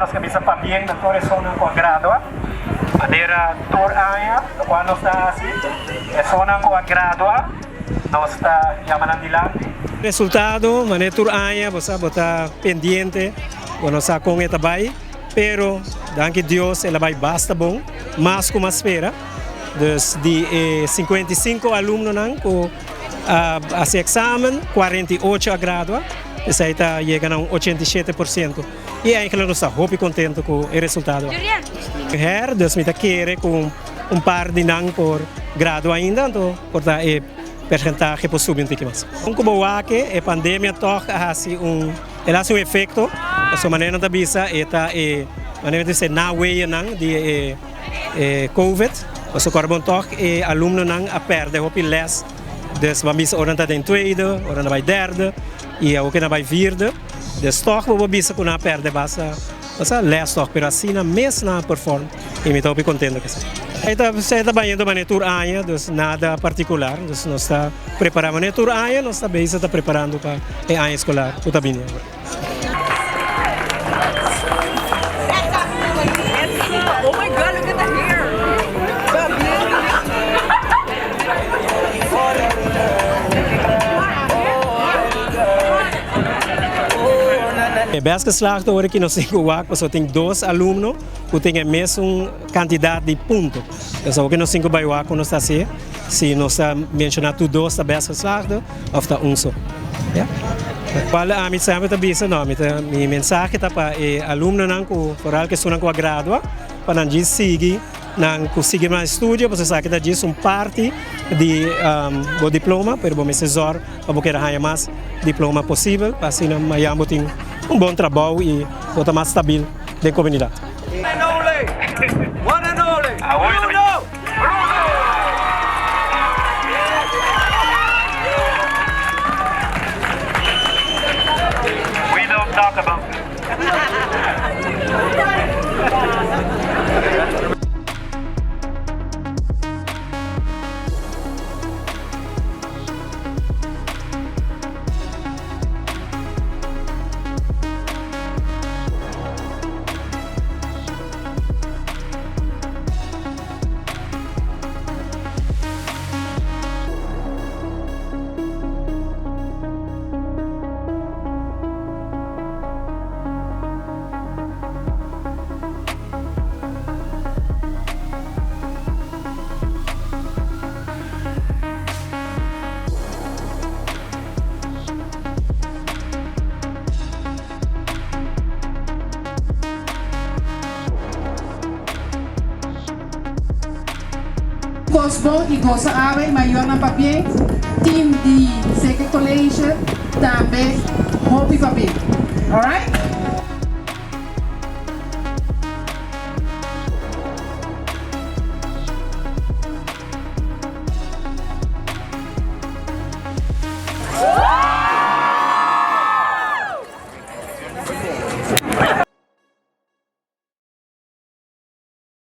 nos ke bisa pabien na tur esunnan ku a gradua. Manera tur aña lokual nos ta hasi, esunnan ku a gradua nos ta yama nan dilanti. Resultado, manera tur aña bo sa bo ta pendiente, bo no sa kon e ta bai, pero danki Dios el a bai basta bon, mas ku mas spera. Dus di e 55 alumnonan ku a hasi eksamen, 48 a gradua, esei ta yega na un 87%. I eigenlijk nos ta hopi kontentu ku e resultado aki. Her, dus mi ta kere ku un par di nan por gradua ainda, anto por ta e persentahe por subi un tiki mas. Kon ku bo wak e pandemia tòg a hasi un, el a hasi un efekto, pasobra manera nan ta bisa e ta e, manera nan ta bisa e naweeënnan di e e covid, pasobra kòrda bon tòg e alumnonan a pèrdè hopi lès, dus bo a bisa ora nan ta den tweede, ora nan a bai derde i awor ke nan a bai vierde. Dus tòg bo por bisa ku nan a pèrdè basta basta lès tòg, pero asina mes nan a perform i mi ta hopi kontento ku esei. E ta e ta bayendo manera tur aña, dus nada partikular, dus nos ta prepará manera tur aña nos ta bezig ta preparando pa e aña eskolar ku ta bini awor. E bes geslaagd ora ki nos tin ku wak pasobra tin dos alumno ku tin e mesun kantidat di punto. Dus awor ki nos tin ku bai wak ku nos ta hasi si nos ta menshoná tur dos ta bes geslaagd òf ta un so. Ya. Kual ami semper ta bisa no mi ta mi mensahe ta pa e alumnonan ku foral ku esunnan ku a gradua pa nan djis sigui Nan ku sigui mas estudio pasobra esaki ta djis un parti di bo diploma pero bo mester zòrg pa bo keda haña mas diploma posibel pa asina mañan bo tin un bon trabou i bo ta mas stabil den komunidat. Kosbo y gosa awe mayornan pabien, team di Zeker College tambe hopi pabien. Alright?